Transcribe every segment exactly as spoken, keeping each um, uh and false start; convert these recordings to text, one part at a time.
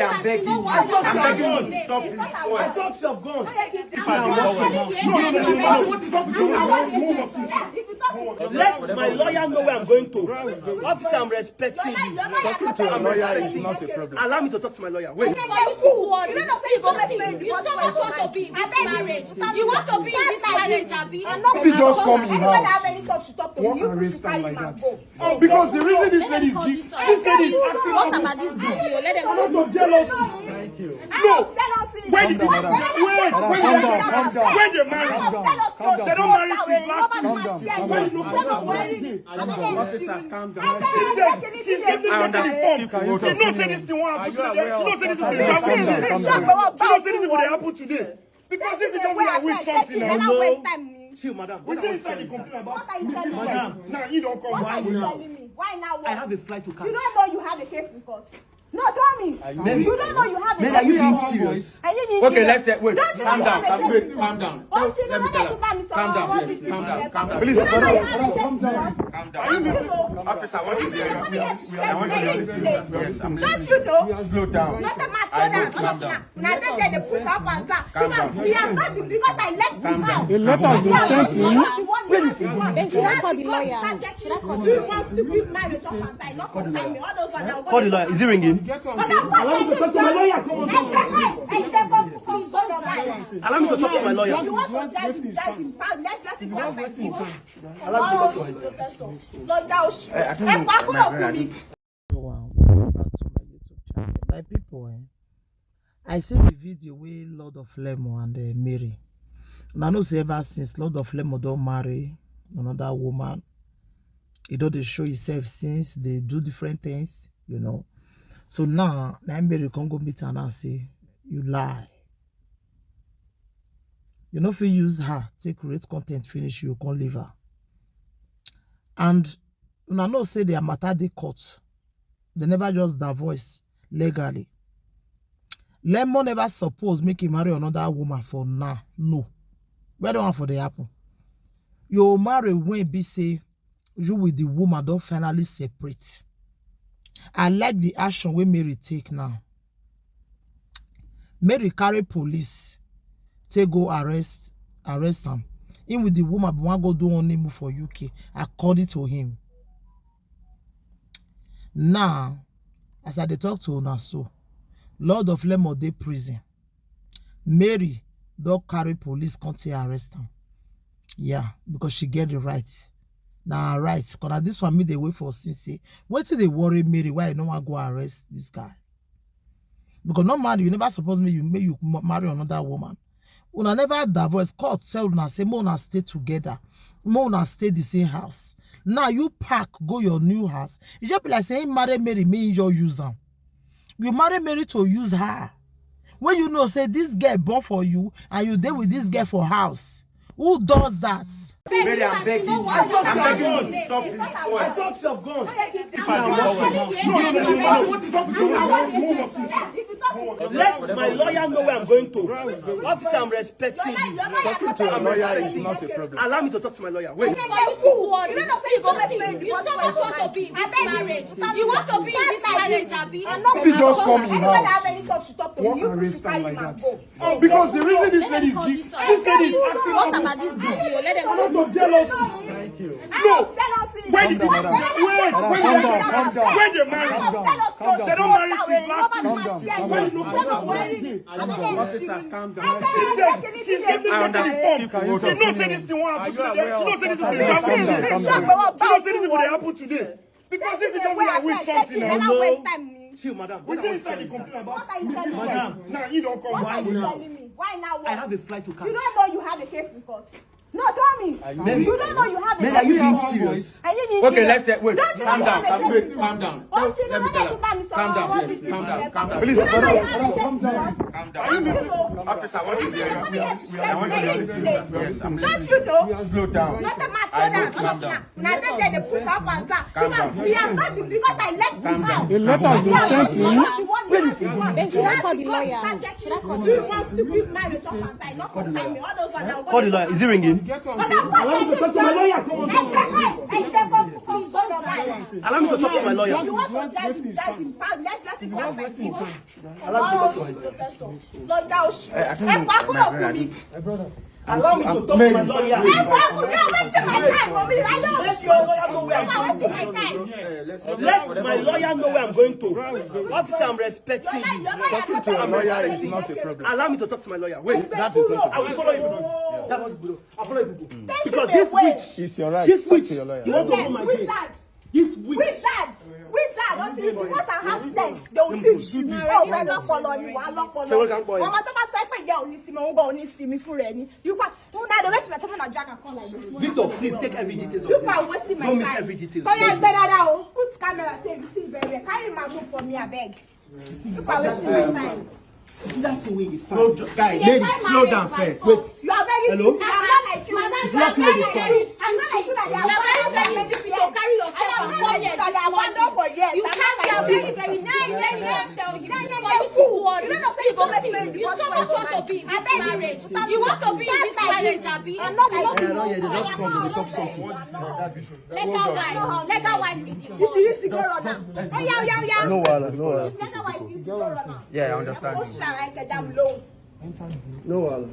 I'm begging you. I'm begging you to stop this. I thought you have gone. Now, watch your mouth. No, no, no, no. What is up with you? Let my lawyer know where I'm going to. Officer, I'm respecting you. Talking to a lawyer is not a problem. Allow me to talk to my lawyer. Wait. You so much want to be in this marriage. You want to be in this marriage, Abi? If he just come in house, what arrest am like that? Because the reason this lady is gi- this lady is acting out of, out of jealousy. No. Where did this wait? When they marry, they don't marry since last week. When you know, officers, calm down. She's getting me to the phone. She knows say this thing won't happen today. She knows say this thing will happen today. Because this is just we are with something now. No. See, madam, we dey inside the complaint about. Madam, now you don't come. Why now? Why now? I have a flight to catch. You don't know you have a case in court. No, tell me. Mary, you don't know you have a case. Mary, are you being serious? Okay, let's say, wait, calm down, calm, wait, calm down. Let me tell her. Calm down, yes, calm down, calm down. Please, madam, madam, calm down. Calm down. Officer, what is your, I want to listen to you. Yes, I'm listening. Don't you know? Slow down. Not a mask. I know, calm down. Now they, they push up and down. Calm down. He has nothing because I left him out. A letter has been sent to you. Then should I call the lawyer? Should I call the lawyer? Call the lawyer. Is it ringing? Allow me to talk to my lawyer. Allow me to talk to my lawyer. You want to drive him, drive him. Let, let him drive him. Allow me to talk to my lawyer. Lawyer, I don't know. Everyone, welcome back to my YouTube channel. My people, eh, I see the video wey Lord of Lemon and, eh, Mary. Una know say ever since Lord of Lemon don marry another woman, he don dey show himself since, dey do different things, you know. So now, na Mary come go meet am and say, "You lie. You no fit use her take create content finish, you come leave her." And una know say their matter dey court. They never just divorce legally. Lemon never suppose make him marry another woman for now. No. Where the one for dey happen? You marry when be say you with the woman don finally separate. I like the action wey Mary take now. Mary carry police take go arrest, arrest am. Him with the woman be wan go do honeymoon for U K, according to him. Now, as I dey talk to una so, Lord of Lemon dey prison. Mary don carry police come take arrest am. Yeah, because she get the right. Na her right. 'Cause na this one me dey wait for since say, wetin dey worry Mary, why you no wan go arrest this guy? Because normally you never suppose make you, make you ma-, marry another woman. Una never divorce. Court tell una say make una stay together, make una stay the same house. Now you pack go your new house. E just be like say him marry Mary, make him just use am. You marry Mary to use her. When you know say this girl born for you and you dey with this girl for house, who does that? Mary, I'm begging you. I'm begging you to stop this. I thought you have gone. Now watch your mouth. No, no, no, no. What is up with you? Let my lawyer know where I'm going to. Officer, I'm respecting you. Talking to a lawyer is not a problem. Allow me to talk to my lawyer. Wait. You so much want to be in this marriage. You want to be in this marriage, Abi? If he just come in house, what arrest am like that? Because the reason this lady is gi- this lady is acting out of, out of jealousy. No. Where did this wait? When they marry, they don't marry since last week. When you know, officers, calm down. She's getting me to the phone. She knows say this thing won't happen today. She knows say this thing will happen today. She knows say this thing will happen today. Because this is just we are with something now. No. See, madam, we dey inside the complaint about. Madam, now you don't come. Why now? Why now? I have a flight to catch. You don't know you have a case in court. No, tell me. You don't know you have a case in court. Mary, are you being serious? Okay, let's say, wait, calm down, calm, wait, calm down. Let me tell her. Calm down, yes, calm down, calm down. Please, madam, madam, calm down. Calm down. Officer, what is your, I want to listen to you. Yes, I'm listening. Don't you know? Slow down. Not a mask. I know, calm down. Now they, they push up and down. Calm down. He has nothing because I left him out. A letter has been sent to you. Then should I call the lawyer? Should I call the lawyer? Call the lawyer. Is it ringing? Get on. Allow me to talk to my lawyer. Come on, come on. Allow me to talk to my lawyer. You want to drag him, drag him. Let, let him drag my feet. Allow me to talk to my lawyer. Lawyer, I, I don't know, my brother, I don't, I'm, allow me to talk to my lawyer. Ẹ fà kù, you're wasting my time for me. I don't. Let your lawyer know where I'm going. You're wasting my time. Let my lawyer know where I'm going to. Officer, I'm respecting you. Talking to a lawyer is not a problem. Allow me to talk to my lawyer. Wait. That is not a problem. I will follow you. That one, bro. I'll follow you. Because this witch, it's your right. This witch, you want to go my gate. This witch. Wizard! Wizard! Until you do not have sense, they will teach you. Oh, wà lọ́pọlọ ni, wà lọ́pọlọ. Ṣé wọ́n kàn ń pọ̀ yẹn? Ọmọ tó bá sọ pé ìyá ò ní sinmi, òun gan ò ní sinmi fún rẹ̀ ni. You pa, who now dey waste my time and drag and come like this? Victor, please take every details of this. You pa wasting my time. Don't miss every details. Kọ́yà gbẹ dada o, put camera, say you see very well. Carry my move for me, abeg. You pa wasting my time. You see that thing wey you dey find? Slow d-, guy, lady, slow down first. Wait. You are very... Hello? I'm not like you. You see that thing wey you dey find? I'm not like you that you are very, very stupid. You carry yourself and come here this morning. You can't, you are very, very stupid. Let me just tell you, for you to do all this, you so much want to be in this marriage. You want to be in this marriage, abi? I'm not like you. Yeah, no, yeah, they just come, they talk something. Legal wife, legal wife with you. If you use the girl or not. Oh, yeah, yeah, yeah. No wahala, no wahala. Legal wife with the girl or not. Yeah, I understand. Oh, shall I get them low? No wahala.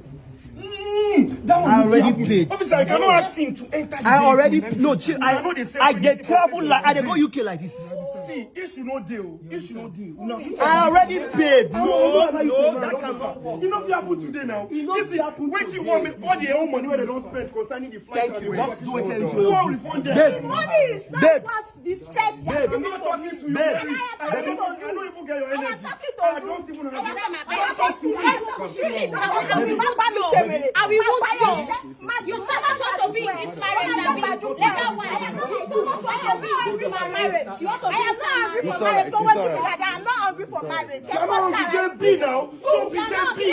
Mm, that one I already paid. Officer, I cannot ask him to enter the vehicle. I already, no, chill, I, I dey travel like, I dey go U K like this. See, issue no dey o. Issue no dey. I already paid. No, no, that cannot work. You know what happened today now? This is wetin you want me, all the whole money wey they don spend concerning the flight. Thank you. Just do it. Go refund them. Babe. Money is not what the stress. Babe, I'm not talking to you. Babe, I don't, I don't even get your energy. I don't even have. I will wound you. You so much want to be in this marriage, abi? Legal wife. You so much want to be in this marriage. You want to be in this marriage. I'm not angry for marriage. Don't want to be like that. I'm not angry for marriage. You are not angry. Dem be now. So be dem be.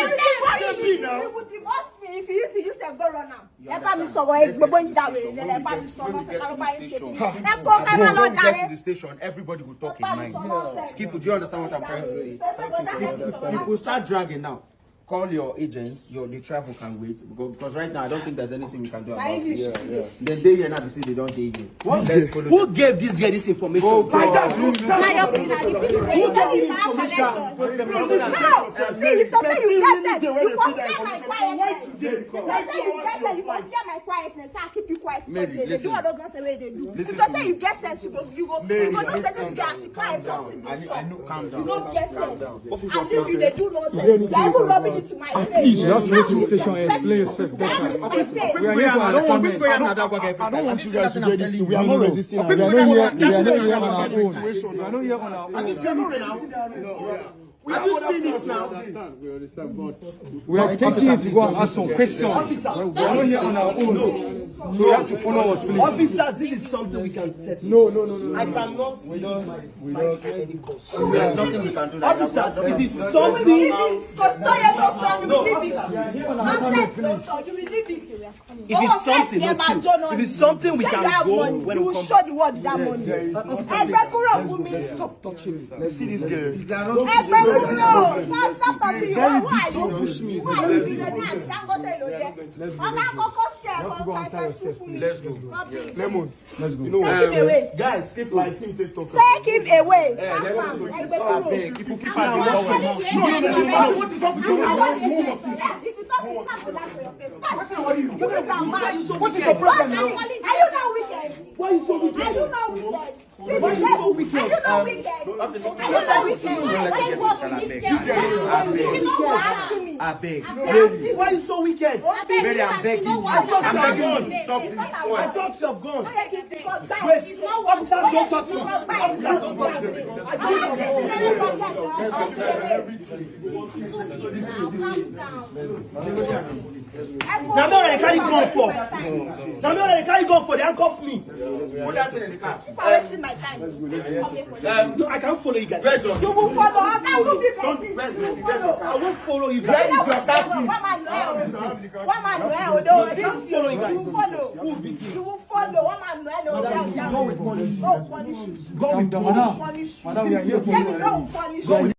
Dem be now. You will divorce me if you use the use and go run am. Ẹ bá mi sọ̀rọ̀, ẹ gbogbo ń jà wèrè lẹ́lẹ̀, ẹ bá mi sọ̀rọ̀, ṣe káró bá yín ṣe kí ni? Ẹ kó ká máa lọ jàre. Get to the station, everybody go talk in mind. Skillful, do you understand what I'm trying to say? If, if we start dragging now, call your agent, your, the travel can wait, because, because right now I don't think there's anything we can do about it. Then dey here now, they say they don't dey here. Who gave this girl this information? Who gave you information? See, if to say you get sense, you come fear my quietness. If to say you get sense, you come fear my quietness. I keep you quiet. Maybe, listen. They do what those girls say wey they do. If to say you get sense, you go, you go, you go know say this girl, she quiet something. I know, calm down. You don't get sense. I think you dey do nonsense. You are even rubbing it to my face. Please, you have to go to the station and explain yourself better. We are here for an assignment. I don't want you guys to get this thing. We are not resisting. We are not here, we are not here on our own. We are not here on our own. Have you seen it now? We understand, we understand, but we are taking it to go and ask some questions. Officers. We are not here on our own. So you have to follow us, please. Officers, this is something we can settle. No, no, no, no, no. I cannot leave my, my friend because... There's nothing we can do like that. Officers, if it's something... Because no, you will leave it. Nonsense, no, no, you will leave it. If it's something, no, chill. If it's something we can go when we come back. You will show the world that money. Ẹgbẹ́ kúrò fún mi. Stop touching me. See this girl. Ẹgbẹ́ kúrò. Stop, stop touching you. Who are you? Don't push me. Who are you? Dangote ló jẹ́. Ọba kọ́kọ́ ṣe ẹ̀kọ́ ọkọ̀ ẹ̀fẹ́ sùn fún mi. Let's go. Lemon. Let's go. You know what? Guys, keep like him take talk. Take him away. Eh, let's go. Ẹgbẹ́ kúrò. Abeg, if you keep at the... No, what is up with you? Yes, if you talk, you talk to that for your face. What are you? You people are mad. What is your problem now? Are you not wicked? Why you so wicked? Are you not wicked? Why you so wicked? Are you not wicked? Are you not wicked? Abeg. Why you so wicked? Mary, I'm begging you. I'm begging you to stop this. I thought you have gone. Wait, officers, don't touch me. Officers, don't touch me. I don't touch me. This way, this way. Na me una dey carry gun for. Na me una dey carry gun for. They handcuff me. Put that thing in the car. Wasting my time. Um, no, I can't follow you guys. You will follow. I can't move you like this. You will follow. I won't follow you guys. Where is your car key? Where my lawyer? Where my lawyer? I can't follow you guys. You will follow. Who beat me? You will follow. Where my lawyer? God will punish you. God will punish you. God will punish you. Madam, we are here for you. Let me, God will punish you.